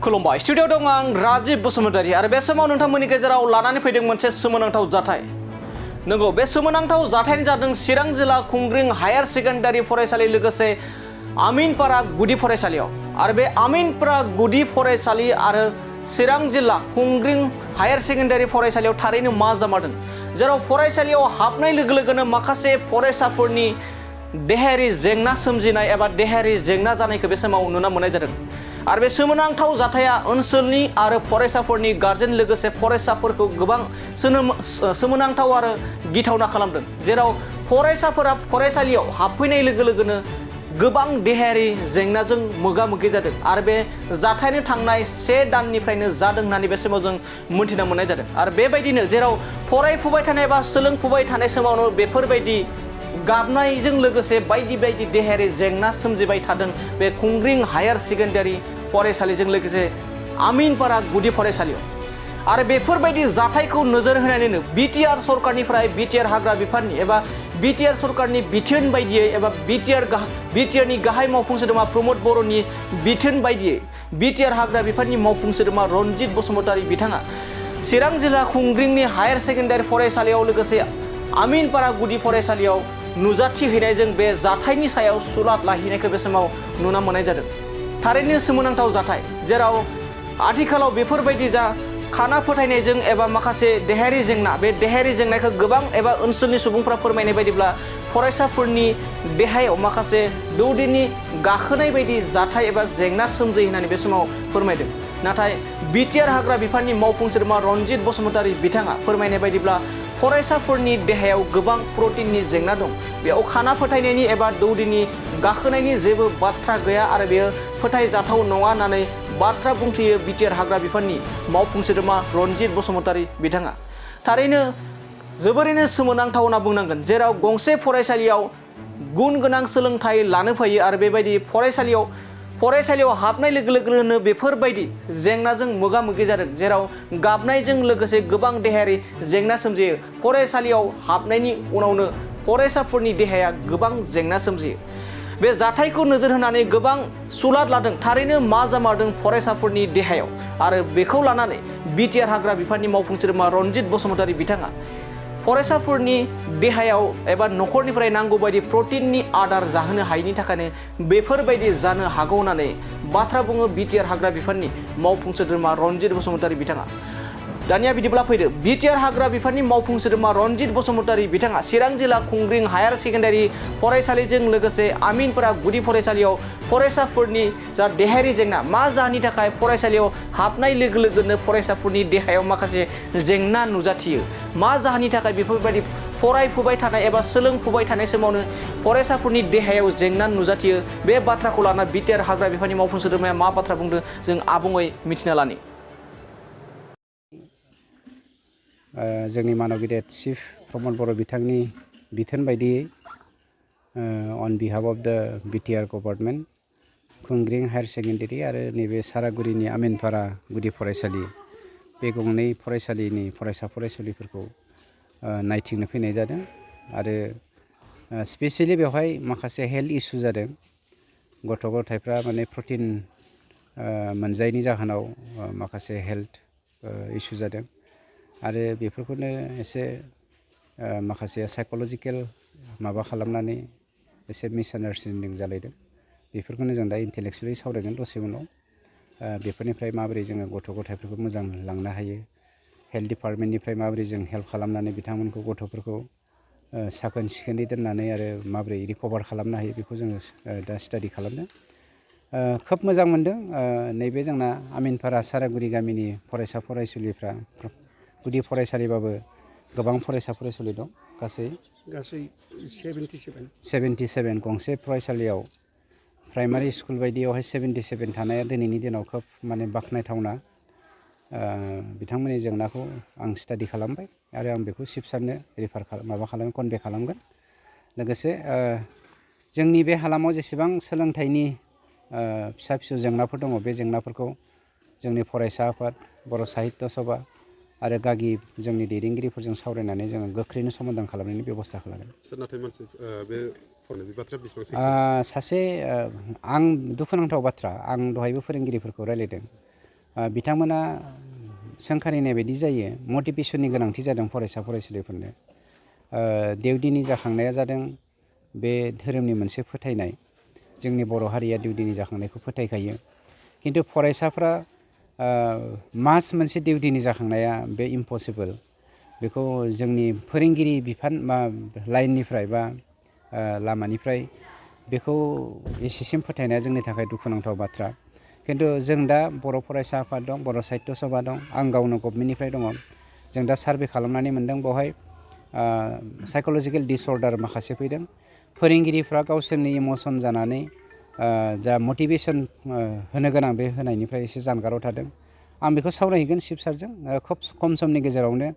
खुलुमबाय स्टुडियो दं आं राजीव बसुमतारी आरो बे समाव नोंथांमोननि गेजेराव लानानै फैदों मोनसे सोमोनांथाव जाथाय। नंगौ बे सोमोनांथाव जाथायानो जादों चिरां जिल्ला खुंग्रिं हायार सेकेन्डारि फरायसालि लोगोसे आमिनपारा गुदि फरायसालियाव आरो बे आमिनपारा गुदि फरायसालि आरो चिरां जिल्ला खुंग्रिं हायार सेकेन्डारि फरायसालियाव थारैनो मा जामारदों जेराव फरायसालियाव हाबनाय लोगो लोगोनो माखासे फरायसाफोरनि देहायारि जेंना सोमजिनाय एबा देहायारि जेंना जानायखौ बे समाव नुनो मोननाय जादों आरो बे सोमोनांथाव जाथाया ओनसोलनि आरो फरायसाफोरनि गार्जेन लोगोसे फरायसाफोरखौ गोबां सोमोनांथाव आरो गिथावना खालामदों जेराव फरायसाफोरा फरायसालियाव हाबफैनाय लोगो लोगोनो गोबां देहायारि जेंनाजों मोगा मोगि जादों आरो बे जाथायनो थांनाय 1 दाननिफ्रायनो जादों होननानै बे समाव जों मोनथिना मोननाय जादों आरो बेबायदिनो जेराव फरायफुबाय थानाय बा सोलोंफुबाय थानाय समावनो बेफोरबायदि गाबनायजों लोगोसे बायदि बायदि देहायारि जेंना सोमजिबाय थादों बे खुंग्रिं हायार सेकेन्डारि फरायसालिजों लोगोसे आमिनपारा गुदि फरायसालियाव आरो बेफोरबायदि जाथायखौ नोजोर होनानैनो बिटिआर सरकारनिफ्राय बिटिआर हाग्रा बिफाननि एबा बिटिआर सरकारनि बिथोन बायदियै एबा बिटिआरनि गाहाय मावफुं सोद्रोमा प्रमद बर'नि बिथोन बायदियै बिटिआर हाग्रा बिफाननि मावफुं सोद्रोमा रनजित बसुमतारी बिथाङा चिरां जिल्ला खुंग्रिंनि हायार सेकेन्डारि फरायसालियाव लोगोसे आमिनपारा गुदि फरायसालियाव नुजाथि हैनायजों बे जाथायनि सायाव सुलाद लाहैनायखौ बे समाव नुनो मोननाय जादों। थारैनो सोमोनांथाव जाथाय जेराव आथिखालाव बेफोरबायदि जा खाना फोथायनायजों एबा माखासे देहायारि जेंना बे देहायारि जेंनाखौ गोबां एबा ओनसोलनि सुबुंफ्रा फोरमायनाय बायदिब्ला फरायसाफोरनि देहायाव माखासे दौदिनि गाखोनाय बायदि जाथाय एबा जेंना सोमजियो होननानै बे समाव फोरमायदों। नाथाय बिटिआर हाग्रा बिफाननि मावफुं सोद्रोमा रनजित बसुमतारी बिथाङा फोरमायनाय बायदिब्ला फरायसाफोरनि देहायाव गोबां प्रटिननि जेंना दं बेयाव खाना फोथायनायनि एबा दौदिनि गाखोनायनि जेबो बाथ्रा गैया आरो बेयो फोथायजाथाव नङा होननानै बाथ्रा बुंथियो बिटिआर हाग्रा बिफाननि मावफुं सोद्रोमा रनजित बसुमतारी बिथाङा थारैनो जोबोरैनो सोमोनांथाव होनना बुंनांगोन जेराव गंसे फरायसालियाव गुन गोनां सोलोंथाइ लानो फैयो आरो बेबायदि फरायसालियाव हाबनाय लोगो लोगोनो बेफोरबायदि जेंनाजों मोगा मोगि जादों जेराव गाबनायजों लोगोसे गोबां देहायारि जेंना सोमजियो फरायसालियाव हाबनायनि उनावनो फरायसाफोरनि देहाया गोबां जेंना सोमजियो बे जाथायखौ नोजोर होनानै गोबां सुलाद लादों थारैनो मा जामारदों फरायसाफोरनि देहायाव आरो बेखौ लानानै बिटिआर हाग्रा बिफाननि मावफुं सोद्रोमा रनजित बसुमतारी बिथाङा फरायसाफोरनि देहायाव एबा न'खरनिफ्राय नांगौ बायदि प्रटिननि आदार जाहोनो हायैनि थाखायनो बेफोरबायदि जानो हागौ होननानै बाथ्रा बुङो बिटिआर हाग्रा बिफाननि मावफुं सोद्रोमा रनजित बसुमतारी बिथाङा। दानिया बिदिब्ला फैदो बिटिआर हाग्रा बिफाननि मावफुं सोद्रोमा रनजित बसुमतारी बिथाङा चिरां जिल्ला खुंग्रिं हायार सेकेन्डारि फरायसालिजों लोगोसे आमिनपारा गुदि फरायसालियाव फरायसाफोरनि जा देहायारि जेंना मा जाहोननि थाखाय फरायसालियाव हाबनाय लोगो लोगोनो फरायसाफोरनि देहायाव माखासे जेंना नुजाथियो मा जाहोननि थाखाय बेफोरबायदि फरायफुबाय थानाय एबा सोलोंफुबाय थानाय समावनो फरायसाफोरनि देहायाव जेंना नुजाथियो बे बाथ्राखौ लाना बिटिआर हाग्रा बिफाननि मावफुं सोद्रोमाया मा बाथ्रा बुंदों जों आबुङै मिथिना लानि। जोंनि मानव गेदेर चिफ प्रमद बर' बिथांनि बिथोन बायदियै अन बिहाफ अफ द बिटिआर गभर्नमेन्ट खुंग्रिं हायार सेकेन्डारि आरो नैबे सारागुरिनि आमिनपारा गुदि फरायसालि बे गंनै फरायसालिनि फरायसा फरायसुलिफोरखौ नायथिंनो फैनाय जादों आरो स्पेसियेलि बेवहाय माखासे हेल्थ इसु जादों गथ' गथायफ्रा माने प्रटिन मोनजायैनि जाहोनाव माखासे हेल्थ इसु जादों आरो बेफोरखौनो एसे माखासे साइक'लजिकेल माबा खालामनानै एसे मिसआन्डारस्टेन्डिं जालायदों बेफोरखौनो जों दा इन्टेलेक्सुवेलि सावरायगोन दसे उनाव बेफोरनिफ्राय माबोरै जोङो गथ' गथायफोरखौ मोजां लांनो हायो हेल्थ डिपार्टमेन्टनिफ्राय माबोरै जों हेल्प खालामनानै बिथांमोनखौ गथ'फोरखौ साखोन सिखोनै दोननानै आरो माबोरै रिकभार खालामनो हायो बेखौ जोङो दा स्टाडि खालामदों खोब मोजां मोनदों नैबे जोंना आमिनपारा सारागुरि गामिनि फरायसा फरायसुलिफ्रा गुदि फरायसालिबाबो गोबां फरायसा फरायसुलि दं गासै 77 गंसे फरायसालियाव प्राइमारि स्कुल बायदियावहाय 77 थानाया दिनैनि दिनाव खोब माने बाख्नायथावना बिथांमोननि जेंनाखौ आं स्टाडि खालामबाय आरो आं बेखौ चिफ सारनो कनभे खालामगोन लोगोसे जोंनि बे हालामाव जेसेबां सोलोंथाइनि फिसा फिसौ जेंनाफोर दङ बे जेंनाफोरखौ जोंनि फरायसा आफाद बर' साहित्य सभा आरो गागि जोंनि दैदेनगिरिफोरजों सावरायनानै जोङो गोख्रैनो समाधान खालामनायनि बेब'स्था खालामगोन। सासे आं दुखुनांथाव बाथ्रा आं दहायबो फोरोंगिरिफोरखौ रायलायदों बिथांमोना सोंखारिनाय बायदि जायो मटिभेसननि गोनांथि जादों फरायसा फरायसुलिफोरनो। देवदिनि जाखांनाया जादों बे धोरोमनि मोनसे फोथायनाय। जोंनि बर' हारिया देवदिनि जाखांनायखौ फोथायखायो। खिन्थु फरायसाफ्रा मास मोनसे देवदिनि जाखांनाया बे इम्पसिबोल। बेखौ जोंनि फोरोंगिरि बिफान बा लाइननिफ्राय बा लामानिफ्राय बेखौ एसेसिम फोथायनाया जोंनि थाखाय दुखुनांथाव बाथ्रा। खिन्थु जों दा बर' फरायसा आफाद दं, बर' साहित्य सभा दं, आं गावनो गभमेन्टनिफ्राय दङ। जों दा सार्भे खालामनानै मोन्दों बेवहाय साइक'लजिकेल डिसअर्डार माखासे फैदों। फोरोंगिरिफ्रा गावसोरनि इमसन जानानै जा मटिभेसन होनो गोनां बे होनायनिफ्राय एसे जानगाराव थादों। आं बेखौ सावरायहैगोन चिफ सारजों। खोब खम समनि गेजेरावनो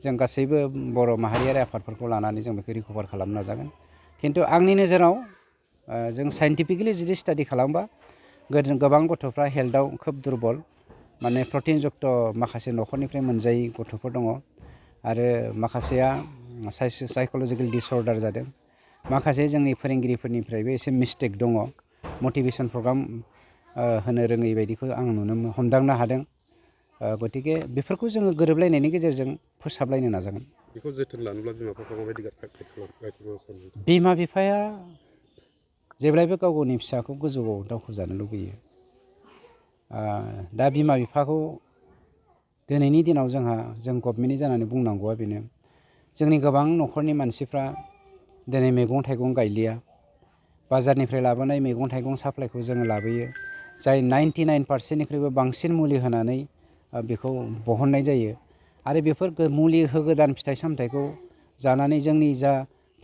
जों गासैबो बर' माहारियारि आफादफोरखौ लानानै जों बेखौ रिकभार खालामनो नाजागोन। खिन्थु आंनि नोजोराव जों साइन्टिफिकेलि जुदि स्टाडि खालामबा गोबां गथ'फ्रा हेल्थआव खोब दुरबल, माने प्रटिनयुक्त माखासे न'खरनिफ्राय मोनजायै गथ'फोर दङ आरो माखासेया साइक'लजिकेल डिसअर्डार जादों। माखासे जोंनि फोरोंगिरिफोरनिफ्रायबो एसे मिस्टेक दङ। मटिभेसन प्रग्राम होनो रोङै बायदिखौ आं हमदांनो हादों। गतिके बेफोरखौ जोङो गोरोबलायनायनि गेजेरजों फोसाबलायनो नाजागोन। बेखौ जोथोन लानोब्ला बिमा बिफाफ्रा माबायदि खालामो? बिमा बिफाया जेब्लायबो गाव गावनि फिसाखौ गोजौआव दावखोजानो लुबैयो। दा बिमा बिफाखौ दिनैनि दिनाव जों गभमेन्टनि जानानै बुंनांगौआ बेनो, जोंनि गोबां न'खरनि मानसिफ्रा दिनै मैगं थाइगं गायलिया। बाजारनिफ्राय लाबोनाय मैगं थाइगं साप्लाइखौ जोङो लाबोयो, जाय 99% बांसिन मुलि होनानै बेखौ बहननाय जायो। आरो बेफोर मुलि होगोदान फिथाइ सामथाइखौ जानानै जोंनि जा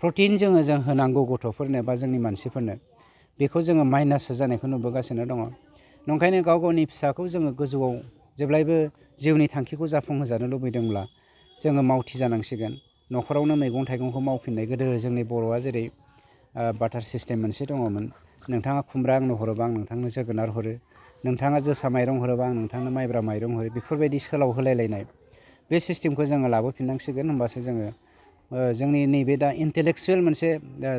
प्रटिन जों होनांगौ गथ'फोरनो बा जोंनि मानसिफोरनो, बेखौ जोङो माइनास जानायखौ नुबोगासिनो दङ। नंखायनो गाव गावनि फिसाखौ जोङो गोजौआव जेब्लायबो जिउनि थांखिखौ जाफुंहोजानो लुबैदोंब्ला जोङो मावथि जानांसिगोन। न'खरावनो मैगं थाइगंखौ मावफिननाय। गोदो जोंनि बर'आ जेरै बाटार सिस्टेम मोनसे दङमोन, नोंथाङा खुमब्रा आंनो हरोबा आं नोंथांनो जोगोनार हरो, नोंथाङा जोसा माइरं हरोबा आं नोंथांनो माइब्रा माइरं हरो, बेफोरबायदि सोलाव होलायलायनाय बे सिस्टेमखौ जोङो लाबोफिननांसिगोन। होमबासो जोङो जोंनि नैबे दा इन्टेलेक्सुवेल मोनसे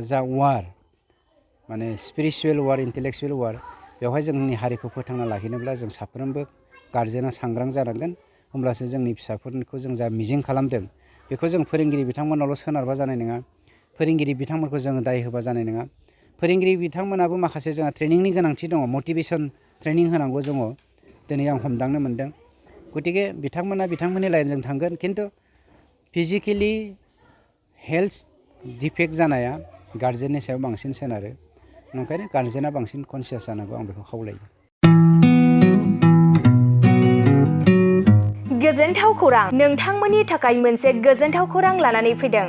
जा वार, माने स्पिरिचुवेल वार, इन्टेलेक्सुवेल वार, बेवहाय जोंनि हारिखौ फोथांना लाखिनोब्ला जों साफ्रोमबो गारजेना सांग्रां जानांगोन। होमब्लासो जोंनि फिसाफोरखौ जों जा मिजिं खालामदों बेखौ जों फोरोंगिरि बिथांमोनावल' सोनारबा जानाय नङा, फोरोंगिरि बिथांमोनखौ जोङो दाय होबा जानाय नङा। फोरोंगिरि बिथांमोनाबो माखासे जोंहा ट्रेनिंनि गोनांथि दङ, मटिभेसन ट्रेनिं होनांगौ दङ, दिनै आं हमदांनो मोन्दों। गतिके बिथांमोना बिथांमोननि लाइनजों थांगोन, खिन्थु फिजिकेलि हेल्थ डिफेक्ट जानाया गार्जेननि सायाव बांसिन सोनारो। ओंखायनो गार्जेना बांसिन कनसियास जानांगौ, आं बेखौ खावलायो। गोजोनथाव खौरां, नोंथांमोननि थाखाय मोनसे गोजोनथाव खौरां लानानै फैदों।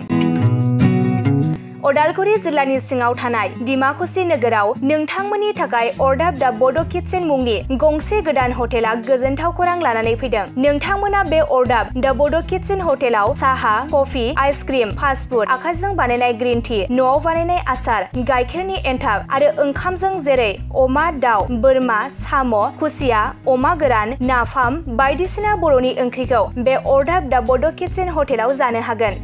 उदालगुरि जिल्लानि सिङाव थानाय डिमाकुसि नोगोराव नोंथांमोननि थाखाय अर्डाब दा बड' किटचेन मुंनि गंसे गोदान हटेला गोजोनथाव खौरां लानानै फैदों। नोंथांमोना बे अर्डाब दा बड' किटचेन हटेलाव साहा, कफि, आइसक्रिम, फास्टफुड, आखाइजों बानायनाय ग्रिन टि, न'आव बानायनाय आसार, गाइखेरनि एन्थाब आरो ओंखामजों जेरै अमा, दाउ, बोरमा, साम', खुसिया, अमा गोरान, नाफाम बायदिसिना बर'नि ओंख्रिखौ बे अर्डाब दा बड' किटचेन हटेलाव जानो हागोन।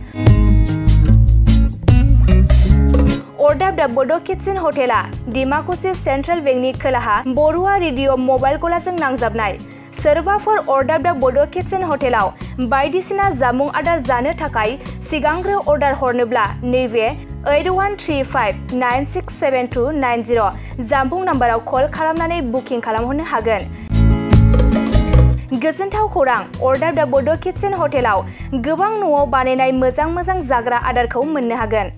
अर्डाब दा बड' किटचेन हटेला डिमाकुसि सेन्ट्रेल बेंकनि खोलाहा बरुवा रेडिअ मबाइल गलाजों नांजाबनाय। सोरबाफोर अर्डाब दा बड' किटचेन हटेलाव बायदिसिना जामुं आदार जानो थाखाय सिगांग्रो अर्डार हरनोब्ला नैबे 8135967290 जामबुं नाम्बाराव कल खालामनानै बुकिं खालामहरनो हागोन। गोजोनथाव खौरां, अर्डाब दा बड' किटचेन हटेलाव गोबां न'आव बानायनाय मोजां जाग्रा आदारखौ मोननो हागोन।